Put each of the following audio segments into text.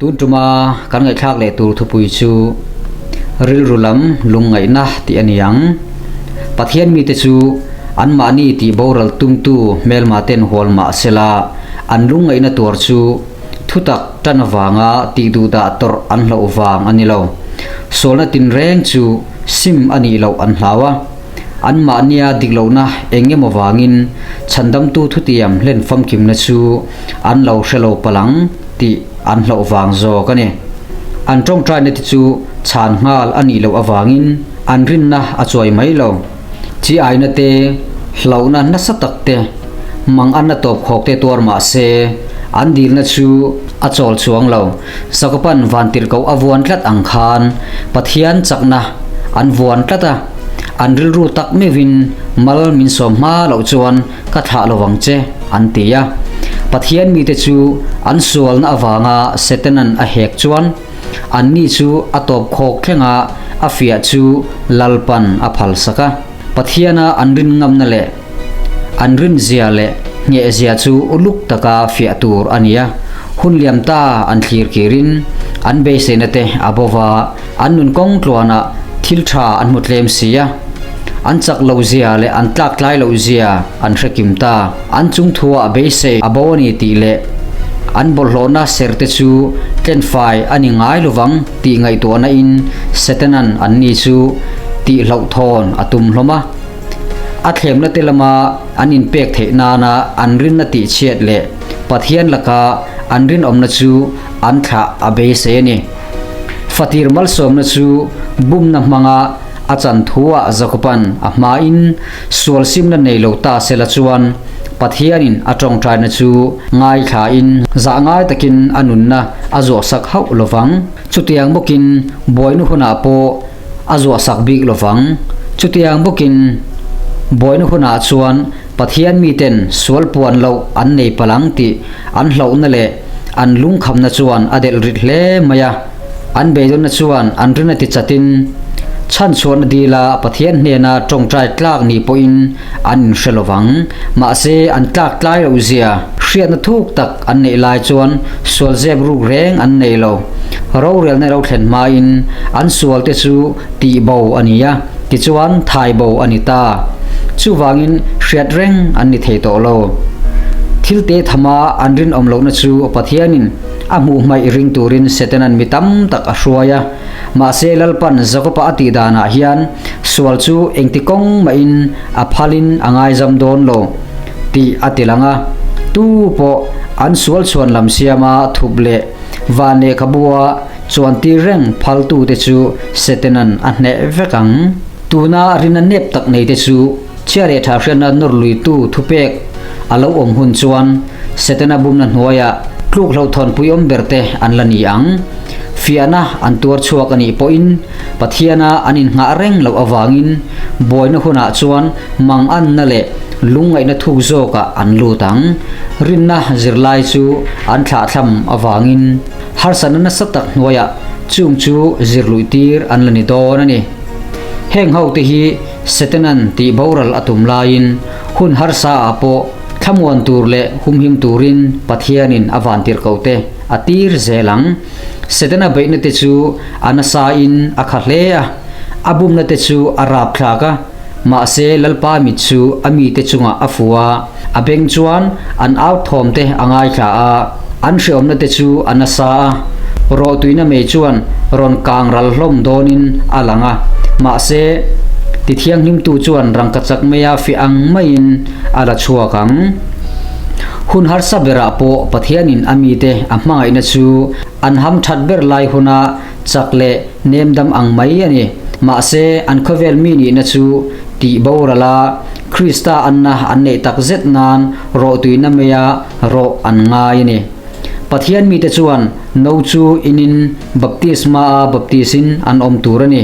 Tun tuma kan ngaihthlak leh tur thupui chu rilru lam lungngaihna tih a ni ang. Pathian mite chu anmahni tih boral tumtu hmelma ten hual mah sela an lungngaihna tuar chu thutak tan avanga tih duhdah tawrh an hlauh vang a ni lo. Sualna tinreng chu sim a nih loh an hlau a. Anmahnia dik lohna eng emaw vangin chhandamtu thutiam hlen famkimna chu an lo hre lo palh ang tih an hlauh vang zawk a ni. An tawngtaina te chu chhan nghal a nih loh avangin an rinna a chuai mai lo. Chi aina te, hlauhna nasa tak te, mang anna tawp khawk te tuar mah se, an dilna chu a chawl chuang lo. Zakopan vantirhkoh a vuan tlat ang khan Pathian chakna an vuan tlat a, an rilru tak meuhin mal min sawm hma loh chuan ka thlah lo vang che an ti a. Pathian mite chu an sualna avanga Setanan a hek chuan anni chu a tawp khawk thlenga a fiah chu Lalpan a phalsak a. Pathiana an rin ngamna leh An rinzia leh nghehzia chu uluk taka fiah tur a ni a, hun liam ta an thlir kirin an beiseina te a bo va, an nun kawng tluanah thil tha an hmu tlem si a, an chak lo zia leh an tlak tlai loh zia an hre kim ta. An chungthuah beisei a bo a ni tih leh an bawlhhlawhna ser te chu tlenfai a ni ngai lovang tih ngaihtuahna in Setanan anni chu tihhlauhthawn a tum hlawm a. A thlemna te lama an inpek theih nana an rinna tihchhiat leh Pathian laka an rinawmna chu an thlah a beisei a ni. Fatir malsawmna chu bumna hmanga a chan thuah Jakoban a hmain sual simna nei lo ta sela chuan Pathianin a tawngtaina chu ngaithlain zah ngai takin a nunna a zuahsak hauh lovang. Chutiang bawkin buaina hunah pawh a zuahsak bik lovang. Chutiang bawkin buaina hunah chuan Pathian miten sual puan loh an nei palh ang tih an hlauhna leh an lungkhamna chuan a delh rit hle mai a. An beidawnna chuan an rin a ti chatin chhanchhuahna dila Pathian hnena tawngtai tlak ni pawhin an inhre lovang. Mahse an tlak tlai loh zia hriatna thuk tak an neih lai chuan sual zep ruk reng an nei lo. Rorelna ro thlen hmain an sualte chu tih bo a ni a, tichuan thai bo a ni ta. Chuvangin hriat reng an ni thei tawh lo. Thil te thama an rinawm lohna chu Pathianin a hmuh hmaih ring turin Setanan mi tam tak a hruai a. Mahse Lalpan Jakoba a tih danah hian sual chu engti kawng mahin a phalin a ngaizam dawn lo tih a ti lang a. Tu pawh an sual chhuan lam siama thup leh Van lehkhabua chuan tir reng phaltute chu Setanan a hneh vek ang. Tuna rina nep tak neite chu chhia leh tha hriatna nawr luitu thupek a lo awm hun chuan Setana bumna hnuaiah tluk hlauhthawnpui awm berte an la ni ang. Fiahna an tuar chhuak a nih pawhin Pathiana an innghah reng loh avangin buaina hunah chuan Manganna leh lungngaihna thuk zawkah an lut ang. Rinna zirlai chu an thlahthlam avangin harsatna nasa tak hnuaiah chung chu zir luih tir an la ni dawn a ni. Heng ho te hi Setanan tih boral a tum laiin hun harsa ah pawh thlamuan tur leh humhim turin Pathianin a vantirhkoh te a tir zel ang. Setana beihna te chu a nasa in a kha hle a, a bumna te chu a rapthlak a. Mahse, Lalpa mit chu a mite chungah a fu a, a beng chuan an au thawmte a ngaithla a, an hreawmna te chu a nasa a, rawhtuina mei chuan rawn kang ral hlawm dawnin a lang a. Mahse, tithianghlimtu chuan rangkachak meia fiah ang maiin a la chhuak ang. Hun harsa berah pawh Pathianin a mite a hmangaihna chu an hamthat ber lai huna chak leh nem dam ang mai a ni. Mahse, an khawvel mi nihna chu tih boral a, Krista anna an neih tak zet nan rawhtuina meia rawh an ngai a ni. Pathian mite chuan no chu inin baptisma a baptisin an awm tur a ni.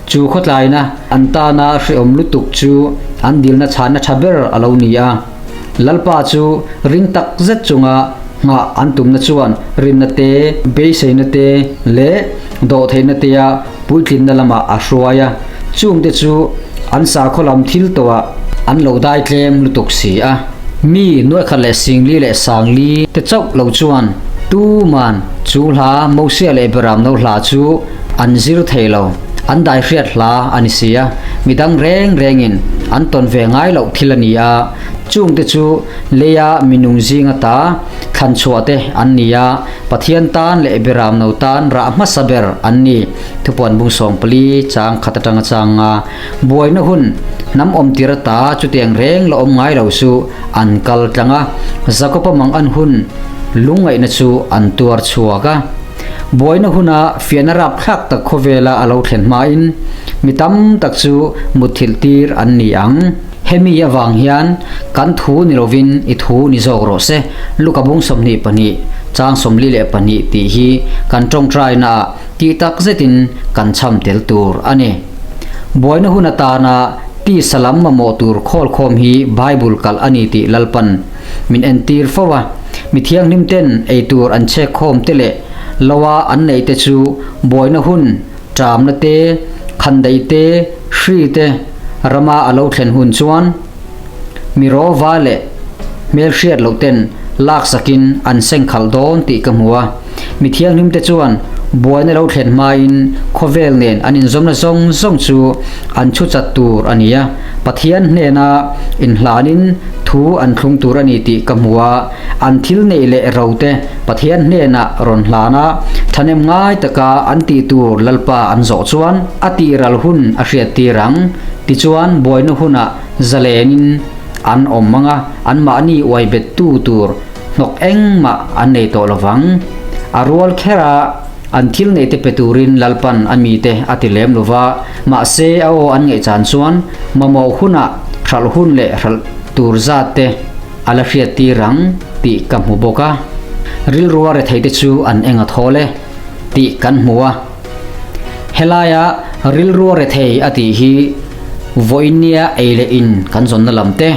Chu khawtlaina an tana hrehawm lutuk chu an dilna chhanna tha ber a lo ni a. Lalpa chu ring tak zet chunga nghah an tumna chuan rinna te, beiseina te leh dawhtheihna tea puitlinna lamah a hruai a, chungte chu an sakhaw lam thil tawhah an lo dai tlem lutuk si a. Mi nuaikhat leh singli leh sangli te chauh lo chuan Tuman chu hla Mosia leh Beramno hla chu an zir thei lo. An daihriat hla a ni si a, midang reng rengin an tawn ve ngai loh thil a ni a, chungte chu leia minung zinga ta thlan chhuah te an ni a, Pathian tan leh Beramno tan rah hmasa ber an ni. Thupuan bung 14 chang khat atanga chang nga buaina hun hnam awm tir ata chutiang reng la awm ngai lo chu an kal tlang a, Jakob-a mang an hun lungngaihna chu an tuar chhuak a. Buaina huna fiahna rapthlak tak khawvela a lo thlen hmain mi tam tak chu mutthilh tir an ni ang. Hemi avang hian kan thu ni lovin i thu ni zawk rawh se, Luka bung 22, chang 42 tih hi kan tawngtainaah tih tak zetin kan chham tel tur a ni. Buaina hun atana tisa lam mamawh tur khawlkhawm hi Bible kalh a ni tih Lalpan min entir fo a. Mi thianghlim ten ei tur an chhek khawm te leh loa an neih te chu buaina hun, ṭamna te, khandaih te, hri te rama a lo thlen hun chuan mi rawva leh hmelhriat loh ten laksakin an sengkhalh dawn tih ka hmu a. Mi thianghlim te chuan buaina lo thlen hmain khawvel nen an inzawmna zawng zawng chu an chhu chat tur a ni a, Pathian hnena inhlanin thu an thlung tur a ni tih ka hmu a, an thil neih leh ro te Pathian hnenah rawn hlan a, thahnem ngai taka an tih tur Lalpa an zawh chuan a tihral hun a hriattir ang. Tichuan buaina hunah zalenin an awm ang a, anmahni uai bettu tur Hnawk engmah an nei tawh lovang. A rual kher a, an thil neihte pe turin Lalpan a mite a ti lem lova, mahse a aw an ngaihchan chuan mamawh hunah hralh hun leh hralh tur zat te a la hriat tir ang tih ka hmu bawk a. Rilrua retheite chu an eng a thawl e tih kan hmu a. Helaia rilrua rethei a tih hi vawinia ei leh in kan zawnna lam te,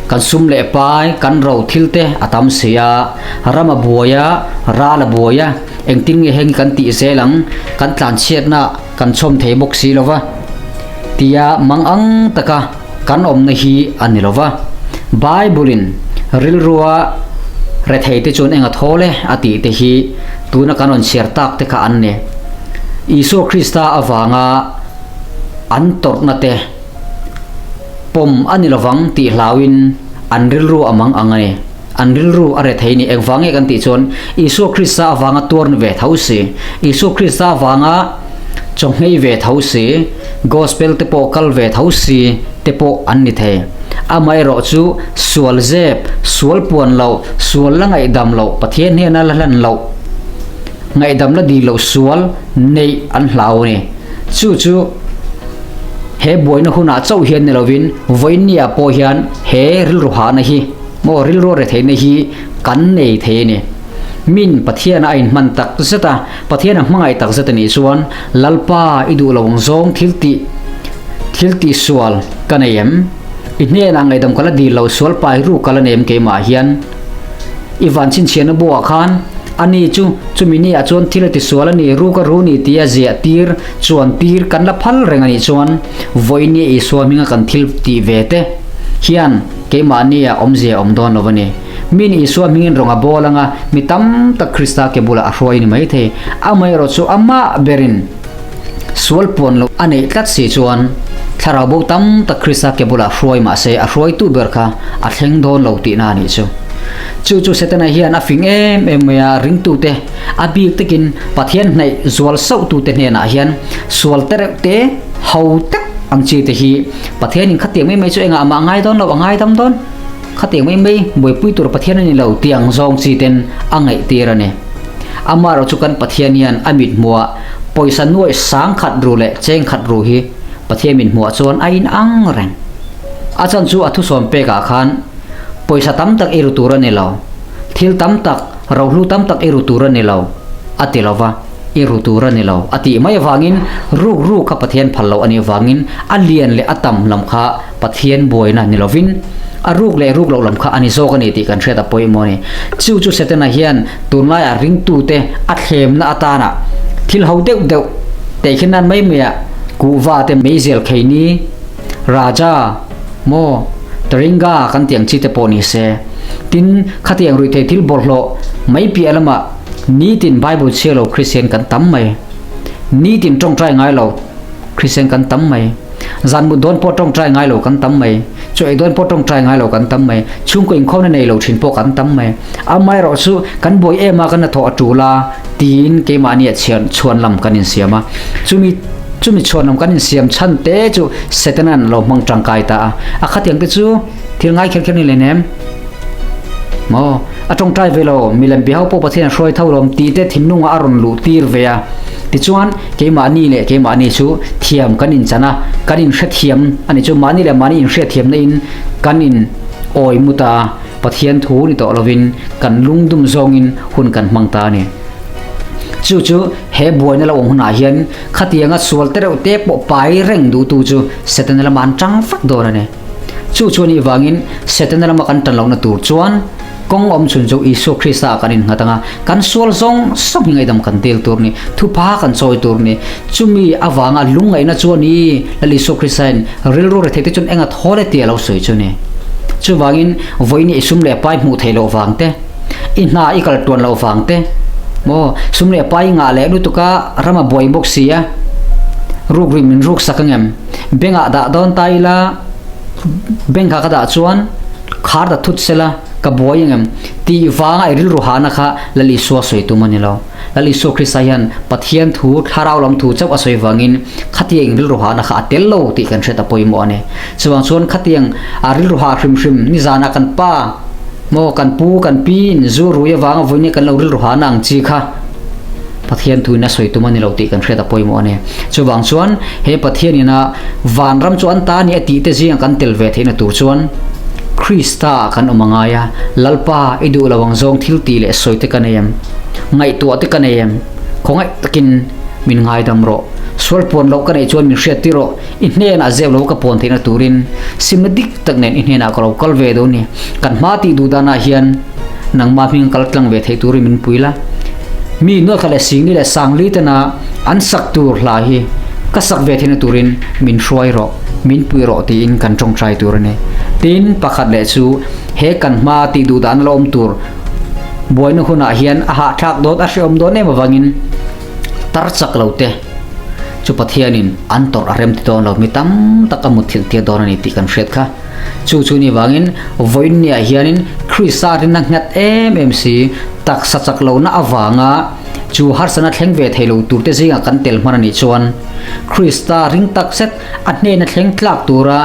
Kan sum leh pai, kan ro thil te a tam si a, ram a buai a, ral a buai a, engtin nge heng hi kan tih zel ang, kan tlanchhiatna kan chhawm thei bawk si lo va, tia mang ang taka kan awmna hi a ni lo va. Bible-in rilrua rethei te chuan eng a thawl e a tih te hi tuna kan rawn chhiar tak te kha an ni. Isua Krista avanga an tawrhna te, Pawm a ni lovang tih hlauin an rilru a mang ang a ni. An rilru a rethei ni. Engvang nge kan tih chuan Isua Krista avanga tuar ni ve tho si, Isua Krista avanga chawnghei ve tho si, Gospel te pawh kal ve tho si te pawh an ni thei. Amaherawh chu sual zep, sual puan loh, sual la ngaihdam loh, Pathian hnena la hlan loh, ngaihdam la dil loh sual neih an hlau a ni. Chu chu. He buaina hunah chauh hian ni lovin vawiinniah pawh hian he rilru hahna hi maw rilru retheihna hi kan nei thei a ni. Min Pathiana a inhman tak zet a, Pathiana hmangaih tak zet a nih chuan Lalpa i duh lo ang zawng thil tih thil tih sual ka nei em? I hnenah ngaihdam ka la dil lo sual pai ruk ka la nei em keimah hian? I van chhinchhiahna buah khan ani chu chumi niah chuan thil a tisual a ni, ruk a ru ni tia ziah tir chuan tir kan la phal reng a nih chuan vawinia Isua hminga kan thil tih ve te hian keimahnia awmzia a awm dawn lo a ni. Min Isua hmingin rawng a bawl anga mi tam tak Krista ke bulah a hruai a ni maithei. Amaherawh chu amah berin sual puan loh a neih tlat si chuan thlarau bo tam tak Krista ke bulah hruai mah se a hruaitu ber kha a thleng dawn lo tihna a nih chu. Chu chu Setana hian a fing em em mai a, ringtute a bik takin Pathian hnaih zual sauhtute hnenah hian sual te reuh te ho tak ang chi te hi Pathianin khatiang mai mai chu engah mah a ngai dawn lo, a ngaidam dawn. Khatiang mai mai buaipui tur Pathian a ni lo tih ang zawng chi ten a ngaihtir a ni. Amaherawh chu kan Pathian hian a mithmuah pawisa nuaih sang khat ru leh cheng khat ru hi Pathian mithmuah chuan a inang reng. A chan chu a thusawm pekah khan pawisa tam tak i ru tur a ni lo, thil tam tak, rohlu tam tak i ru tur a ni lo a ti lo va, i ru tur a ni lo a tih mai avangin ruk ruk kha Pathian phal loh a nih avangin a lian leh a tam lam kha Pathian buaina ni lovin a ruk leh ruk loh lam kha a ni zawk a ni tih kan hriat a pawimawh a ni. Chu chu Setana hian tunlaiah ringtute a thlemna atana thil ho deuh deuh tehkhin nan mai maiah kuhva te meizial kheini, Raja, maw, Taringa kan tih ang chi te pawh ni se. Tin, khatiang ruihtheih thil bawlhhlawh mai piah lamah. Nitin Bible chhiar lo Kristian kan tam mai. Nitin tawngtai ngai lo Kristian kan tam mai. Zan mut dawn pawh tawngtai ngai lo kan tam mai. Chaw ei dawn pawh tawngtai ngai lo kan tam mai. Chhungkaw inkhawmna nei lo thin pawh kan tam mai. Amaherawh chu kan buai em a kan hnathawh a tul a tiin keimahni ah chhian chhuan lam kan insiam a. Chumi chumi chhuan lam kan insiam chhan te chu Setana'n a lo hmang tangkai ta a. A khatiang te chu thil ngai kher kher ni leh nem. Maw? A tawngtai ve lo, milem biho pawh Pathian a hruai tho lawm tih te thinlungah a rawn luh tir ve a. Tichuan, keimahni leh keimahni chu thiam kan inchan a, kan inhrethiam a ni chu mahni leh mahni inhriatthiamna in kan in awi mut a, Pathian thu ni tawh lovin kan lungdum zawngin hun kan hmang ta a ni. Chu chu he buaina lo awm hunah hian khatianga sual te reuh te pawh pai reng duhtu chu Setana lama an tang vek dawn a ni. Chu chu anih vangin Setana lama kan tan lohna tur chuan kawng awm chhun chu Isua Krista ah kan innghat anga kan sual zawng zawng hi ngaihdam kan tel tur ni, thupha kan chawi tur ni. Chumi avanga lungngaihna chu a ni, Lal Isua Kristain rilru rethei te chuan enga thawl e tih a lo sawi chu ni. Chuvangin vawiin i sum leh pai hmuh theih loh vang te, i hna i kal tuan loh vang te, maw sum leh pai ngah leh lutuka ram a buai bawk si a, ruk ri min ruk sak angem? Bank-ah dah dawn ta ila, bank-ah ka dah chuan khar ta thut sela ka buai engem tih vanga i rilru hahna kha Lal Isua sawi tum a ni lo. Lal Isua Krista hian Pathian thu, thlarau lam thu chauh a sawi vangin khatiang rilru hahna kha a tel lo tih kan hriat a pawimawh a ni. Chuvang chuan khatiang a rilru hah hrim hrim nizanah kan pa maw kan pu kan pi in zu rui avanga vawiin kan lo rilru hahna ang chi kha Pathian thuin a sawi tum a ni lo tih kan hriat a pawimawh a ni. Chuvang chuan he Pathian ina vanram chu an ta a ni a tih te zinga kan tel ve theihna tur chuan Krista ah kan awm a ngai a, Lalpa i duh lo ang zawng thil tih leh sawi te ka nei em? Ngaihtuah te ka nei em? Khawngaih takin min ngaidam rawh. Sual puan loh ka neih chuan min hriat tir rawh. I hnenah zep lo ka puan theihna turin simna dik tak nen i hnenah ka lo kal ve dawn ni. Kan hma tih duh danah hian nangmah hming kal tlang ve theih turin min pui la. Mi nuaikha leh singli leh sangli tena an sak tur hla hi ka sak ve theihna turin min hruai rawh, min pui rawh tiin kan tawngtai tur a ni. Tin, pakhat leh chu he kan hma tih duh dana la awm tur buaina hunah hian a hahthlak dawn, a hrehawm dawn em avangin tar chak lo te chu Pathianin an tawrh a rem ti dawn lo, mi tam tak a mutthilh tir dawn a ni tih kan hriat kha. Chu chu ni vangin vawiin niah hianin Krista rinna nghet em em si, taksa chak lohna avanga chu harsatna thleng ve thei lo turte zingah kan tel hman a nih chuan Krista ring tak zet a hnena thleng tlak tura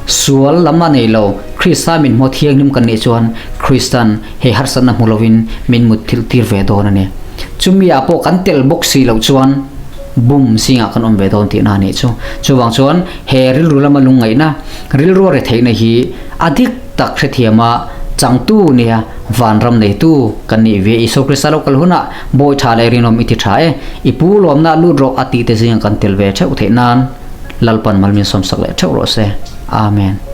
sual lam a nei lo. Krista min hmaw thianghlim kan nih chuan Kristan he harsatna hmu lovin min mutthilh tir ve dawn a ni. Chumi ah pawh kan tel bawk si loh chuan bum zingah kan awm ve dawn tihna a nih chu. Chuvang chuan he rilru lama lungngaihna, rilru a retheihna hi a dik tak hrethiam a changtu nia vanram neitu kan nih ve. Isua Krista lo kal hunah bawi tha leh rinawm i ti tha e, i pu lawmna lut rawh a tih te zingah kan tel ve theuh theih nan Lalpan mal min sawmsak leh theuh rawh se. Amen.